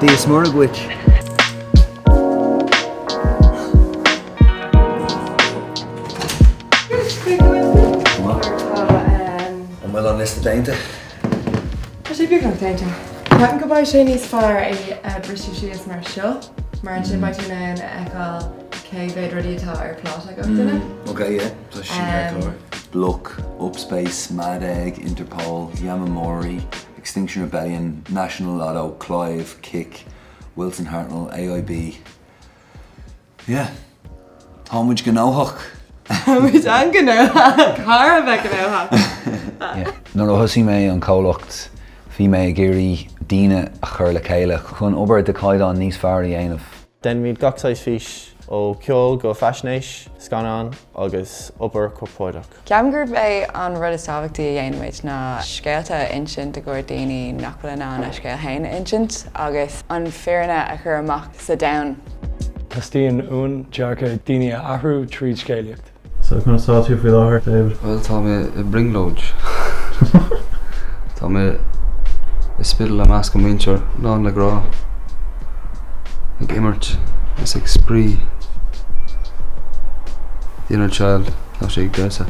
Dia is Muire dhuit. An bhfuil an liosta déanta? Tá sé beagnach déanta. Ceapaim go mbeidh sé níos fearr é a bhriseadh síos mar seo, mar ansin beidh tú in ann a fheiceáil cé mhéad rudaí atá ar pláta gach duine. Ok, yeah, tá sé sin ceart go leor. Bloc, Upspace, Mad Egg, Interpol, Yamamori, Extinction Rebellion, National Lotto, Clive, Kick, Wilson Hartnell, AIB. Yeah. Tá muid gnóthach. Tá muid an-ghnóthach, thar a bheith gnóthach. Nuair a thosaigh mé an comhlacht bhí mé ag iarraidh daoine a chur le chéile chun obair de chaighdeán níos fearr a dhéanamh. Déanaimid gach saghas fís, ó cheol go faisnéis, scannán agus obair chorpráideach. Ceapaim gurb é an rud is tábhachtaí a dhéanaimid ná scéalta a insint i gcomhair daoine nach bhfuil in ann a scéal féin a insint agus an fírinne a chur amach sa domhan. Teastaíonn uainn dearcadh daoine a athrú tríd scéalaíocht. So conas tá tú faoi láthair, David? Bhuel, tá mé i mbrionglóid. Tá mé i Spiddal i measc an muintir, lán le grá, ag imirt is ag spraoi. The inner child, tá sé ag damhsa.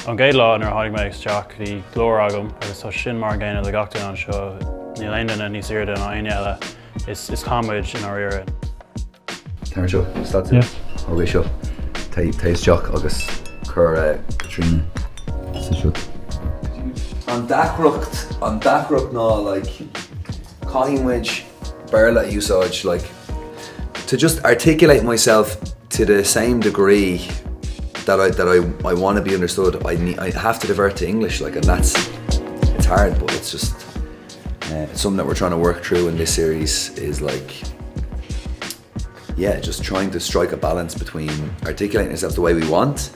An gcéad lá nuair a tháinig mé isteach bhí glór agam agus tá sin mar an gcéanna le gach duine anseo. Níl aon duine níos airde ná éinne eile. Is clann muid i ndáiríre. Tar anseo, stad tú. Thóg é seo. Téigh isteach agus cuir Caitríona sa seo. An deacracht, an deacracht ná like caithfidh muid Béarla a úsáid like to just articulate myself to the same degree that I that I I want to be understood I need I have to divert to English like and that's it's hard but it's just uh, it's something that we're trying to work through in this series is like yeah just trying to strike a balance between articulating ourselves the way we want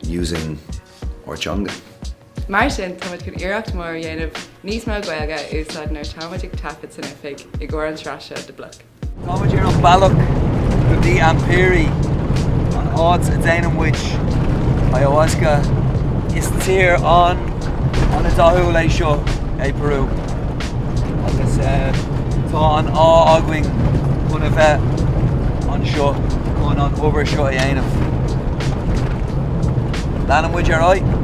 using our teanga. Mar sin, táimid chun iarracht mhór a dhéanamh níos mó Gaeilge a úsáid nuair atáimid ag taifead san oifig i gcomhair an tsraith seo de Bloc. Táimid ar an bealach go dtí Ampiri, an áit a déanann muid ayahuasca. Is tír an-an-dathúil é seo, é Peru, agus tá an ádh againn chun a bheith anseo chun an obair seo a dhéanamh. Leanann muid ar aghaidh.